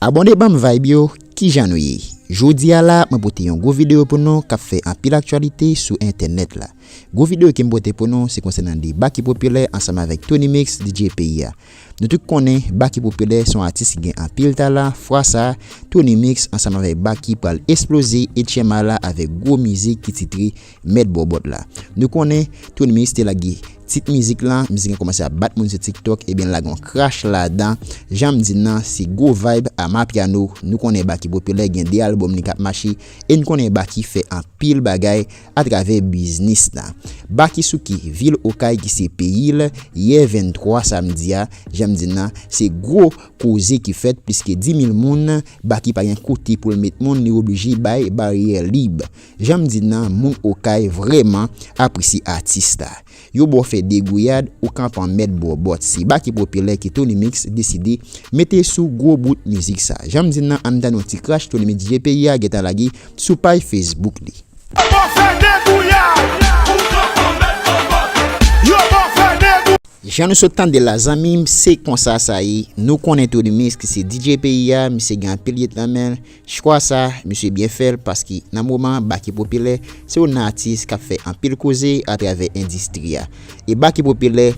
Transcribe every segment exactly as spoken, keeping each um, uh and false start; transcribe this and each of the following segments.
Abòne ban m vibe yo, kijan nou ye? Jodi a la, mwen pote yon gwo videyo pou nou k ap fè anpil aktyalite sou entènèt la. Gwo videyo ke m pote pou nou, se konsènan deba ki popilè ansanm avèk Tony Mix, D J peyi a. Nou tout konnen Baky Popilè se yon atis ki gen anpil talan, fwa sa, Tony Mix ansanm avèk Baky pral esploze H M A la avèk gwo mizik ki titre Mèt Bòbòt la. Nou konnen Tony Mix te lage tit mizik lan, mizik lan kòmanse ap bat moun sou TikTok, ebyen l lage yon crash ladan. Jan m di n nan, se gwo vibe Amapiano. Nou konnen Baky Popilè gen de albòm li k ap mache, e n konnen Baky fè anpil bagay atravè biznis la. Baky sou ki vil Okay ki se peyi l, yè venntwa samdi a, jan m di n nan, se gwo koze ki fèt, plis ke dis mil moun, Baky pa gen kote pou l met moun, li oblije bay baryè lib. Jan m di n nan, moun Okay vrèman apresye atis la. Yo ba w fè degouyad, ou kanpe an mèt bòbòt. Se Baky Popilè ke Tony Mix deside mete sou gwo bout mizik sa. Jan m di n nan, ann tande yon ti crash Tony Mix D J peyi a gentan lage sou paj Facebook li. Yo ba w fè degouyad. Yo ba w fè degouyad. Jan nou sot tande la, zanmi m, se konsa sa ye. Nou konnen Tony Mix ki se D J peyi a, misye gen anpil hit nan men l. Chwa sa, misye byen fè l, paske nan moman Baky Popilè, se youn nan atis k ap fè anpil koze atravè endistri a. E Baky Popilè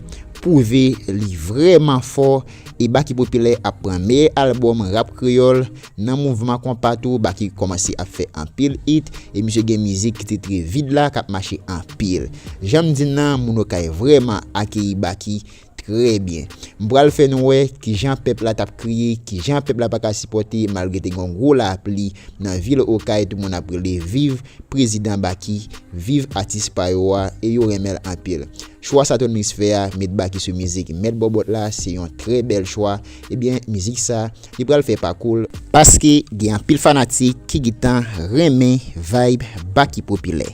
pwouve li vrèman fò, e Baky Popilè ap pran meyè albòm rap kreyòl nan mouvman konpa tou. Baky kòmanse ap fè anpil hit, e misye gen mizik ki titre Vid la k ap mache anpil. Jan m di n nan, moun Okay vrèman akeyi Baky trè byen. M pral fè nou wè kijan pèp la t ap kriye, kijan pèp la pa ka sipòte, malgre te gen yon gwo lapli nan vil Okay, tout moun ap rele viv prezidan Baky, viv atis pa yo a, e yo renmen l anpil. Chwa sa Tony Mix fè a, met Baky sou mizik Mèt Bòbòt la, se yon trè bèl chwa. Ebyen, mizik sa, li pral fè pakou l, paske gen anpil fanatik ki gentan renmen vibe Baky Popilè.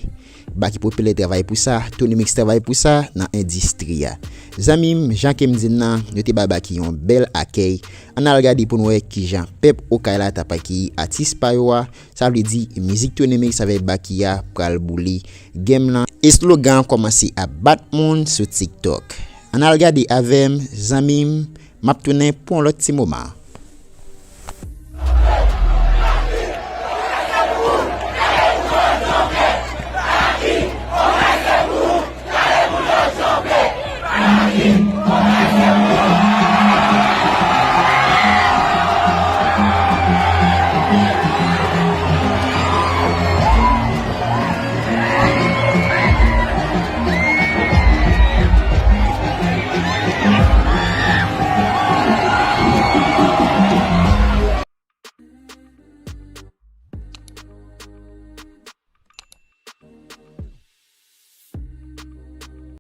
Baky Popilè travay pou sa, Tony Mix travay pou sa nan endistri a. Zanmi m, jan ke m di n nan, yo te bay Baky yon bèl akèy. Ann al gade pou n wè kijan pèp Okay la t ap akeyi atis pa yo a. Sa vle di, mizik Tony Mix avèk Baky a pral boule game lan. E slogan an kòmanse ap bat moun sou TikTok. Ann al gade avè m, zanmi m, m ap tounen pou yon lòt ti moman.